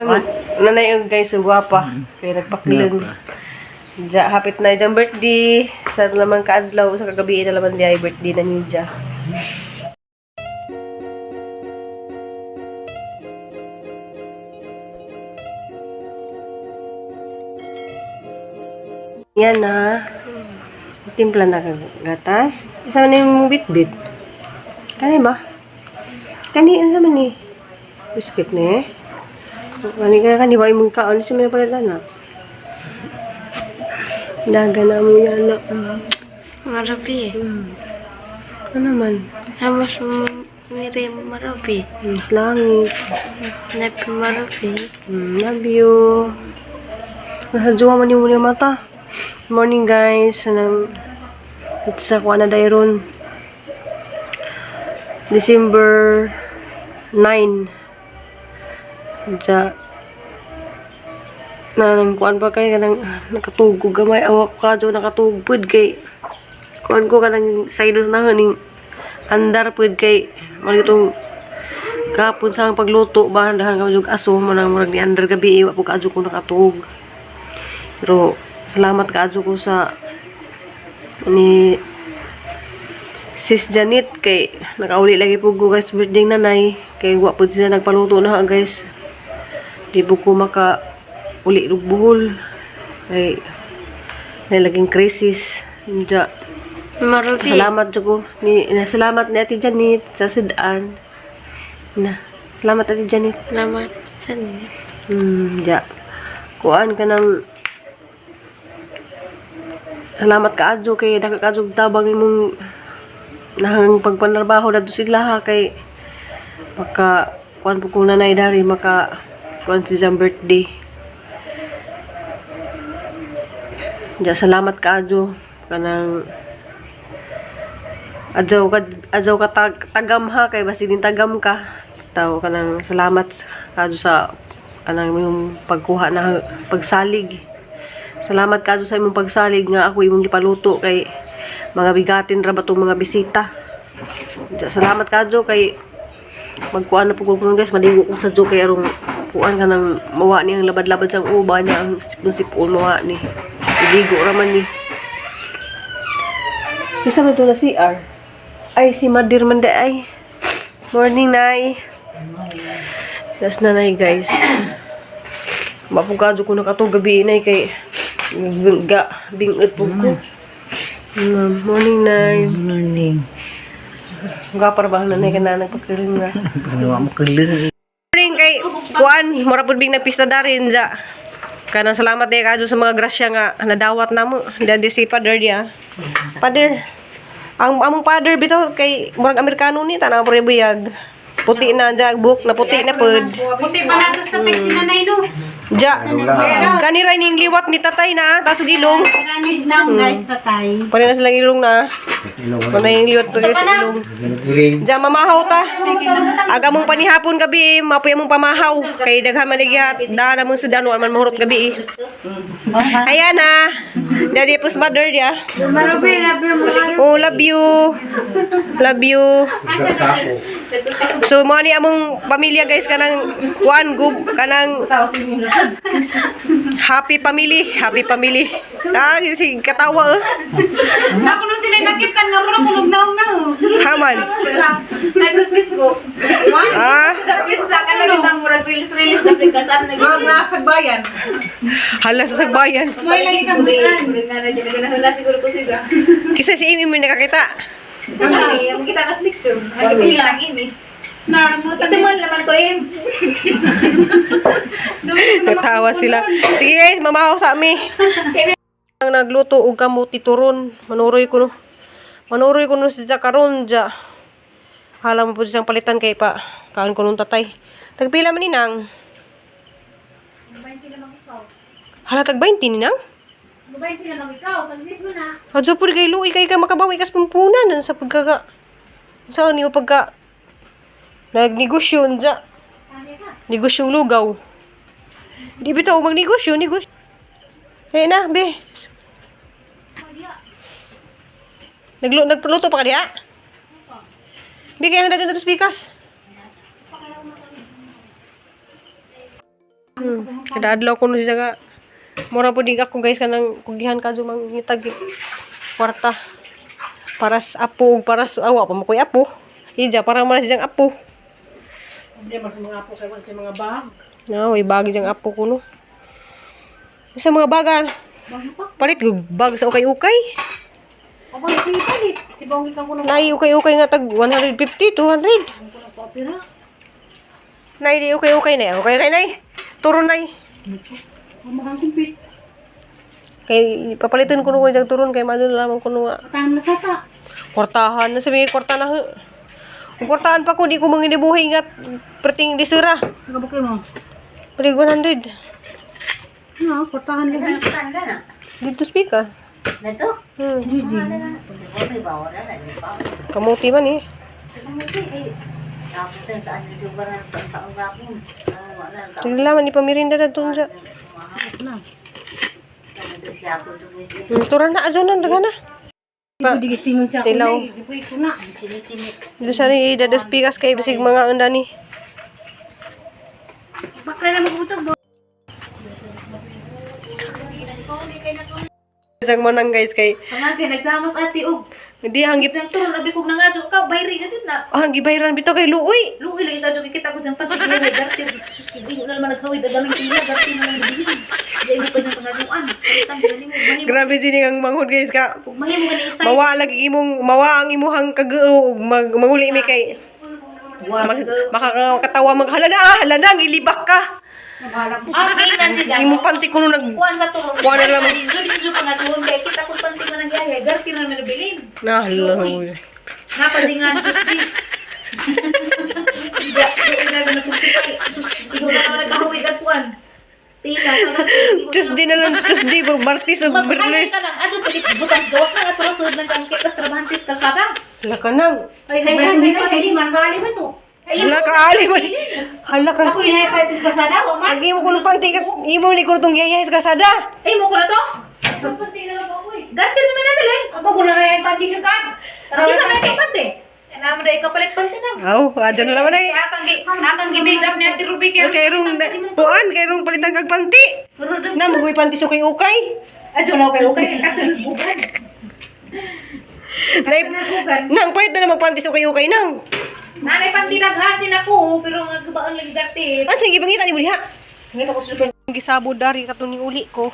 Nanay ang guys, so gwapa. Kaya nagpakilin. Ja, hapit na diyang birthday. Sa naman kaadlaw, sa kagabi na naman diya ay birthday na niya. Yan na. Timpla na kag gatas. Isa na yung bitbit. Kani ba? Kani, ano naman eh? Biscuit na eh. Kani ka kani ba imong kaon si may pala na. Daga na mo yan na. Marabi. Ano man? Hamas mire marabi. Langit. Napi marabi. Love you. Nasa juwa man yung muna mata. Morning guys. Anong it's sa kuha na dayron. December 9. Diya. Na nang kuan pa kay kanang nakatugog gamay awak ka jo nakatugod kay kuan ko kanang sinus na ning andar pud kay mao itong kapon sa ang pagluto ba dahan ka jud aso mo nang murag ni andar gabi wa po kaadyo ko nakatuog. Pero salamat kaadyo ko sa ni Sis Janet kay nakauli lagi po ko guys birthday nanay kay wa po siya nagpaluto na ha, guys. Di po ko maka uli og buhol kay na laging crisis. Diya. Marabi. Salamat jud ko ni na, salamat ni Ate Janet sa sudan. Na, salamat Ate Janet. Salamat. Ja. Kuan ka ng salamat kaadyo kay nakakaadyo tabang imong nahang pagpanarbaho dadto sila ha kay maka kuan po kong nanay dari maka kuan si siyang birthday. Ja, salamat kaadyo kanang adyaw ka tagam ha kay basig din tagam ka taw kanang salamat kaadyo sa kanang imong pagkuha na pagsalig. Salamat kaadyo sa imong pagsalig nga ako imong gipaluto kay mga bigatin ra ba tong mga bisita. Ja, salamat kaadyo kay magkuan na po ko karon, guys, maligo ko sa kay arong kuan kanang mawa ni ang labad-labad sang uba niya ang sipon-sipon mawa ni iligo ra man ni. Isa man to na CR. Ay, si Madir man di ay. Morning, Nay. Tas na, Nay, guys. Mapugado ko na katong gabi, Nay, kay ga, bingot po ko. Morning, Nay. Morning. Gapar ba ang nanay ka na nagpagkaroon nga? Ginawa mo kiling. Morning kay kuan, mura pud bing nagpista darin ja. Kanang salamat day kadyo sa mga grasya nga nadawat namo. Dadi si Father dia. Father. Ang among father bitaw kay murag Amerikano ni tanaw pre buyag. Puti na ja, buhok na puti na pud. Puti pa nato sa text si nanay no. Ja. Kanira ning liwat ni tatay na tasog ilong. Maraming now guys tatay. Pare na silang ilong na. Pare yung liwat to guys ilong. Ja mamahaw ta. Aga mong panihapon gabi, eh, mapuy mong pamahaw. Kay daghan man gihat, daan mong sudan wa man mahurot gabi. Eh. Ayan na. Daddy pus mother dia. Marabi, love you mga. Oh, love you. Love you. So mo ni among pamilya guys kanang kuan gub kanang happy family, happy family. Ah, si katawa eh. Ako nung sila nakita nga mura kulog naong naong. Haman. Nagod Facebook. Ah, Tapos sa akin lang bitang murag release release na picture sa nag Mga nasa bayan. hala sa sagbayan. May lang isang buwan. Murag nga na dyan nagahula siguro ko sila. Kisa si Amy mo nakakita. Sige, ang kita mas picture. Ang kita ang imi. Na mo Ito man laman to im. Natawa sila. Sige guys, mamahaw sa ami. Ang nagluto og kamuti turon. Manuroy ko no. Manuroy ko no si karon ja. Hala mo po siyang palitan kay pa. Kaan ko nung tatay. Tagpila man ni nang? Hala tag 20 ni nang? 20 na ikaw, pag-miss mo na. Adyo po kay luoy kay ka makabawi kas pumpunan sa pagkaga. Saan niyo pagka nagnegosyo unja. Negosyong lugaw. Di bitaw magnegosyo, negosyo. Eh na, be. Nagluto pa ka diha? Be, kaya na na pikas. Kada adlaw ko no siya nga mura po din ako guys kanang kugihan ka mangitag kwarta. Para sa apo ug para sa awa pa mo koy apo. Ija para man siyang apo. Problema sa mga apo kay wala kay mga bag. Na, way bag diyang apo ko no. Sa mga bagan. Palit ko bag sa ukay-ukay. O ba kay palit? Di ba ang ko nang Nay ukay-ukay nga tag 150, 200. opera? Nay di ukay-ukay nay. Okay kay nay. Turon nay. Ang mga kumpit. Kay papalitan ko nung diyang turon kay madun lamang ko nga Tahan na sata. kwartahan na sabi kwarta na. Kung kwartahan pa ko di ko manginibuhi nga perting disura. Nagabukay mo. Palig 100. No, kwartahan lagi. Dito speaker. Nato? Hmm. Gigi. Kamuti man eh. Sige man ipamirinda na dun sa. Turan na adyo na daga na. Pa, Digistingon siya ako. Tilaw. Di ko ito na. Dito sa ni dadas pikas kay bisig mga unda ni. Bakla na magutog. Isang manang guys kay Pangagay, nagdamos ate og. hindi hanggip Isang turon abi kog nangadyo ka, bayri ka jud na. ah gibayran bitaw kay luoy. Luoy lagi ka jud kita ko jang pati kay garti. Sus, di na naman naghawid ang daming ila garti na lang bilhin. Di mo pa jang pangaduan. Palitan gani mo mahimo. Grabe sini ang manghod guys ka. Ug mahimo gani isa. Mawa lagi imong mawa ang imuhang kagao ug mag, manguli mi kay Wag. makakatawa maghala na ah, hala na gilibak ka. Ah, kailan si Jan. Imong panty kuno nag Kuan sa turon. Kuan na lamang. Jud jud pangaduan kay kita ko panty man ang yaya, garti na naman bilhin. na hala. Napadingan sus di. Ja, di na na kung sus, di ko na naman nagkahawid ang kuan. Tila, sa Tuesday na lang Tuesday pag Martes ug Magkakain Biyernes. ka lang. Ato, pwede butas gawas na ato, sunod ng kangkit, tas trabahantis, kalsada. Hala ka nang. Ay, hay, hay, hay, hay, man kaali man to. Hala ka ali man. Hala ka. Ako inay pa itis kasada, wa man. Agi mo kuno panty ka imo ni kuno tong yayay sa kasada. Ay, mo ko na to? Ganti naman na bilin. Aba ko na rin panty sa kad. Isa na ikaw pante. Naman na ikaw palit pante na. Aw, adyo na naman ay. Akang gi-build up ni Ate Ruby kaya. Kay rong kuan kay rong palitan kag panty. Na maguy panty so kay ukay. Adyo na okay, okay. Bukan. Nay, nang palit na magpanty so kay ukay nang. Nanay panty daghan sinako pero nga gabaan lagi garte. An sige pangita ni mo diha. Ngita ko sulod. Gisabo dari kato ning uli ko.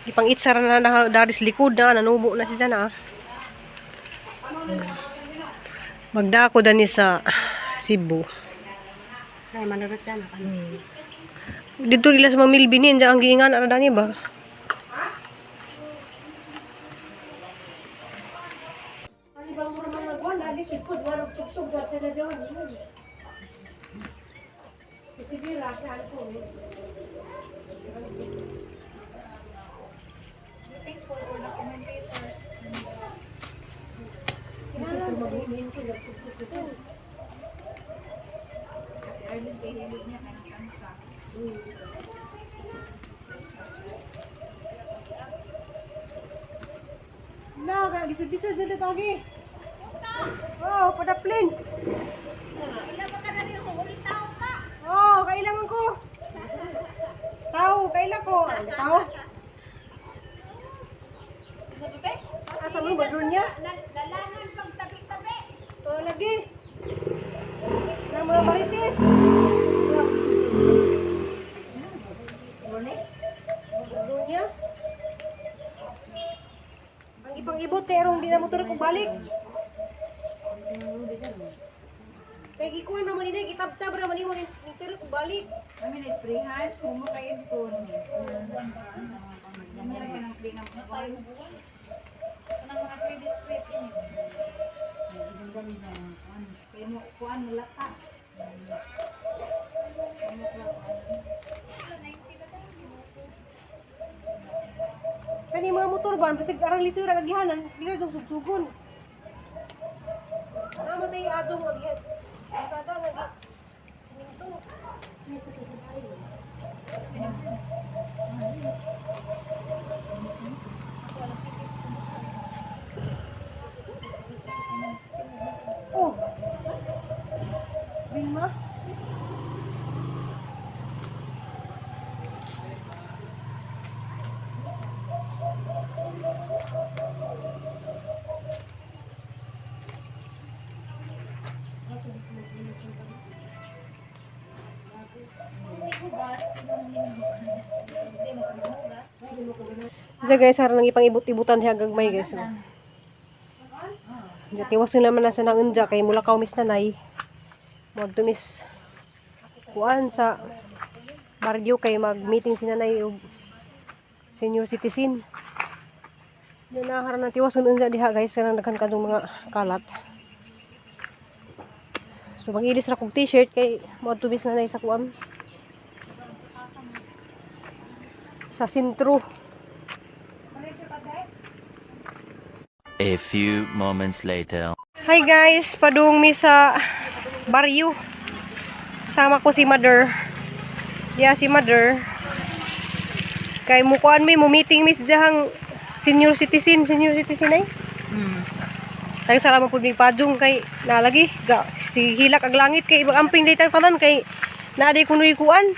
Gipang itsara na na dari sa likod na nanubo na siya na. Magdako dani sa Cebu. Ay manurot na. Dito nila sa Mamilbinin, diyan ang giingan ara dani ba? Na, kaya gisad-gisad na tagi. Oh, padaplin. Oh, kailangan ko. Tao, kailan ko. Ano tao? Asa mo ba niya? Lalangan pang tabi-tabi. Oh, lagi. Ng mga marites. Dunya. Ang ibang ibot kay aron di na motor kung balik. Kay gikuan naman nila, gitabtab ra man nimo ni tiro kung balik. Kami na sprayhan, sumo kayo dito. Kanang mga credit script ini. Kay mo kuan lata. Kani mga motor ba, bisag arang lisura kagihanan, di ra dong sugsugon. Namo tay adong agihan. Kada nga gi. Minto. Oh. Vilma. Diyan guys, harang ipang ibot-ibutan siya gagmay guys. No? Diyan, tiwas na naman nasa nang unja kay mula ka umis nanay. Wag tumis kuan sa baryo kay mag-meeting si nanay og senior citizen. Diyan na harang ng tiwas unja diha guys, kanang daghan kadtong mga kalat. So mag-ilis ra kog t-shirt kay moadto mis nanay sa kuan. Sa sentro. A few moments later. Hi guys, padung mi sa baryo. Kasama ko si mother. Diya si mother. Kay mukuan mi mo meeting mis diyang senior citizen ay. Tayo salamat pud mi padung kay nalagi ga, si hilak ag langit kay ibang amping day tanan kay naa day kunoy kuan.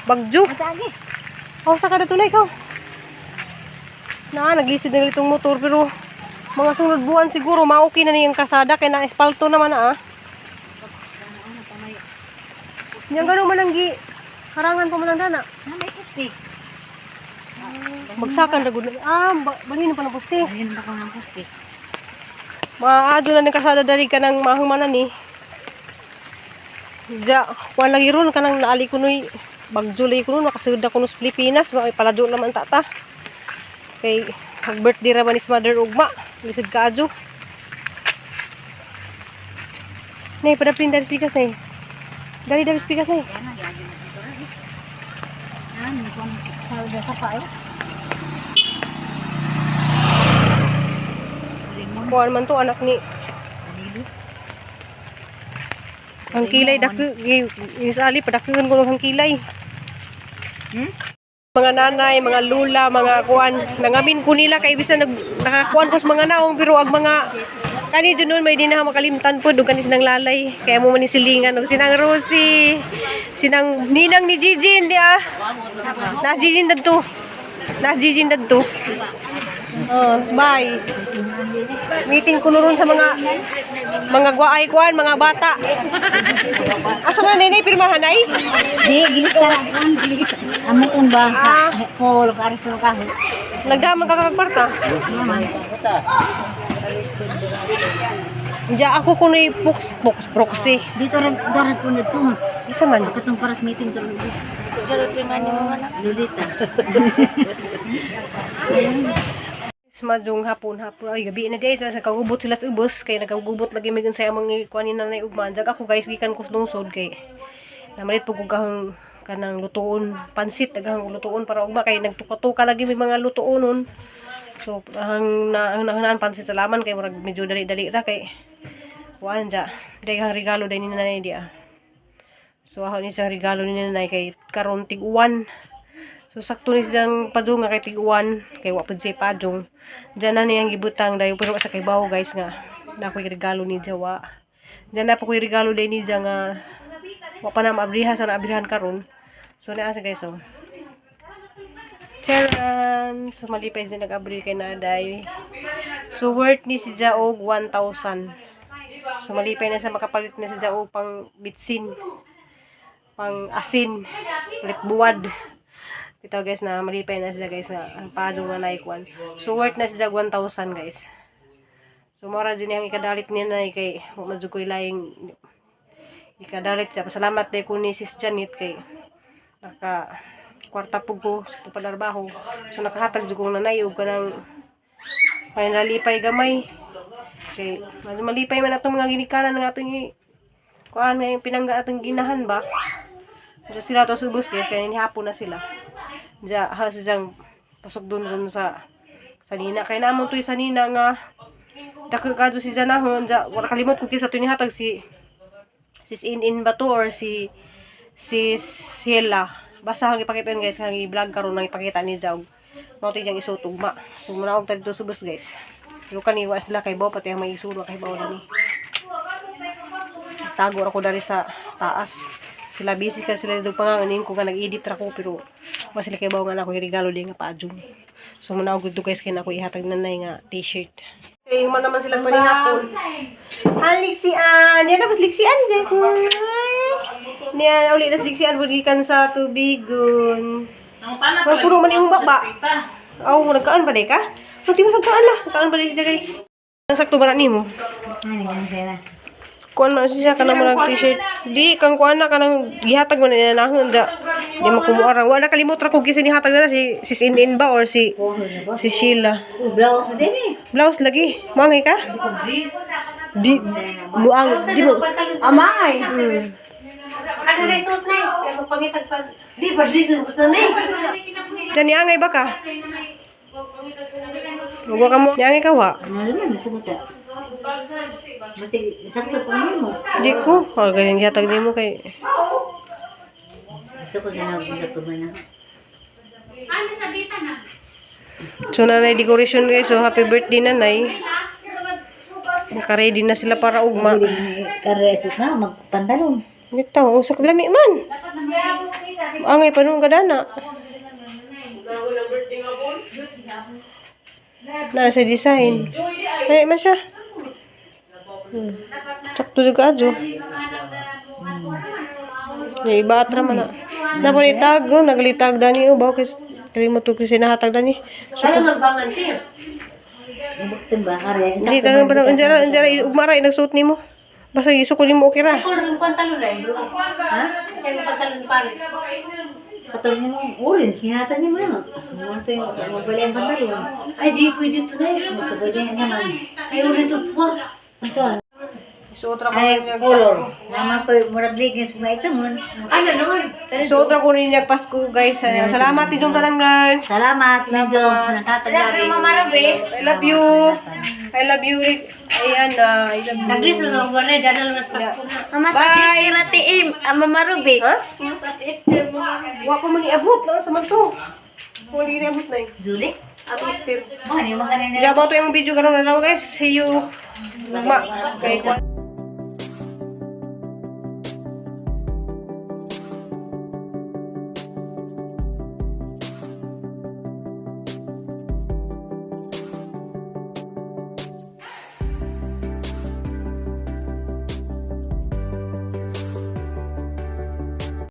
Bagyo. Aw sa kada tunay ka. Na naglisid na itong motor pero mga sunod buwan siguro ma-okay na niyang kasada kay na espalto naman na ah. Yang gano'n man ang gi harangan pa man ang dana. Na may pusti. Bagsakan ra gud. Ah, balhin pa ng poste. Ayun ba ko ng pusti? Maado na ng kasada dari ka ng mahumanan ni. Ja, kuan lagi ron kanang naali ko noy bagyo lagi ko nun nakasud ko sa Pilipinas, ba palado naman tata. Kay mag birthday ra ba ni mother ugma, lisod kaadyo. Nay, padaplin dari speakers nay. Dari dari speakers nay. Kuan man to anak ni Ang kilay dako is ali padakon ko ang kilay. Mga nanay, mga lula, mga kuan, nangamin ko nila kay bisan nag nakakuan ko sa mga naong pero ag mga kani dun nun may di na makalimtan po ug kani sinang lalay kaya mo man ni silingan og sinang Rosie, sinang ninang ni Jijin di ah. Nas Jijin dadto. Nas Jijin dadto. Oh, bye. Meeting ko ron sa mga guwaay kuan, mga bata. Asa man na pirmahan ay? Di, gilis ka. Amo kung ba? Ah. Paul, karis na ka. Nagdaman ka kagkwarta. Diya ako kuno'y box, box, proxy. Dito rin, doon ko na ito. Isa man. Katong paras meeting to Lolita. Madyong hapon hapon ay gabi na dito sa kagubot sila sa ubos kay nagagubot lagi mig unsay among kuan ni nanay ugma. Jag ako guys gikan ko sa lungsod kay namalit pug og gahong kanang lutuon pansit daghang lutuon para ugma kay nagtuka-tuka lagi may mga lutuon nun. So ang na ang nahanaan pansit sa laman kay murag medyo dali-dali ra kay kuan ja daghang regalo day ni nanay dia. So ako ni siyang regalo ni nanay kay karon tig-uwan. So sakto ni siyang padung nga kay tig-uwan kay wa pud siya padung. Diyan na niyang gibutang dayon pero sa kay bawo guys nga na ako'y regalo ni Jawa. Diyan na po ko'y regalo day ni Jawa nga wa pa na maabriha sa naabrihan karon. So naa siya guys oh. Charan! So malipay siya nag-abri kay Naday. So worth ni si Jaog 1,000. So malipay na siya makapalit na si Jaog pang bitsin, pang asin, palit buwad. Ito guys na malipay na sila guys na ang padong na naikuan. So worth na siya 1,000 guys. So mora din ang ikadalit niya na kay wa man jud ko'y laing ikadalit siya. Pasalamat day ko ni Sis Janet kay naka kwarta pug ko sa padarbaho. So nakahatag jud kong nanay og kanang kay nalipay gamay. Kay malipay man atong mga ginikanan nga atong kuan nga yung pinangga atong ginahan ba. So sila to subos guys kay nihapon na sila. Diya ha siyang pasok dun dun sa sanina kay namon to'y sanina nga dako kadto si Janahon diya wala kalimot kung kinsa to nihatag si sis In In ba to or si si Sheila. Basta ang ipakita yun guys, ang i-vlog karon nang ipakita ni Jaw. Mao to diyang isutugma. So muna og dito subos guys. Pero kaniwa sila kay Bo pati ang may isuro kay Bo ni. Tago ra ko dari sa taas. Sila busy ka sila dito panganganin ko nga nag-edit ra ko pero wa sila kay Bo nga na ako regalo di nga paadjong. So muna og dito guys kay na ako ihatag nanay nga t-shirt. Kay man naman sila panihapon. Haliksian! Yan tapos liksian guys. Niyan uli nas liksian bugikan sa tubigon. Ang tanah Wala puno man imong bakba. Aw, nagkaan ba di ka? Ang di mo nagkaan lah. Nagkaan ba di siya, guys? Ang sakto ba na nimo? Ano yan sila? Kuan man siya kanang mo t-shirt. Di kang kuan na kanang gihatag man nila nahon da. Di mo kumuarang. Wala kalimot ra ko gisa ni hatag na si si Inin ba or si si Sheila. Blouse mo din eh. Blouse lagi. Muangay ka? Di muang di mo. Amangay. Ano na isuot na eh. Kaya magpangitag pa. Di ba, reason gusto na eh. Diyan niangay ba ka? Huwag ka mo. Niangay ka wa. Ano naman, nasugot sa. Masig, sakto pa mo. Di ko. Oh, ganyan gihatag nimo kay Gusto ko sana kung sakto ba na. Ano sabitan na? So nanay decoration, guys. So happy birthday, nanay. Naka-ready na sila para ugma. Kareso ka, magpantalon. Bitaw, usak lami man. Angay pa nung kadana. Na sa design. Ay, man siya. Sakto juga ajo. May iba atra man na. Napalitag, no? Naglitag dani oh, bawo kis kalimot ko kasi nahatag dani. So, Ano magbangan siya? Buktin ba, kare? hindi tanong pa unjara unjara ugmara nagsuot nimo. Basta isuko nimo okay ra. Kulor ng pantalon na eh. Ha? Kaya yung pantalon pare. Katulad mo, orange, hinatan niyo mo lang. Ano ito yung mabali ang pantalon. Ay, di pwede ito na eh. Ito ba yung naman? Ay, ulit ito po. Ang saan? Suot ra ko Ay, niya. color. Naman ko, murag leggings mga ito mo. Ano naman? Suot ra ko niya Pasko, guys. Salamat inyong tanang guys. Salamat, medyo nakatagari. Mama Rabi. I love you. I love you, Rick. Ayan na. I love you. Nagris na lang wala, dyan na lang mas Pasko na. Mama, sa Bye. Esther ate Im, ah, Mama Ruby. Ha? Mama sa ate Esther, Mama Ruby. Wa pa man iabot no sa man to. Wala iabot na eh. Julie? Ato Esther. Mga ni mga kanina. Diya ba to yung video karon na lang, guys. See you. Ugma. Kay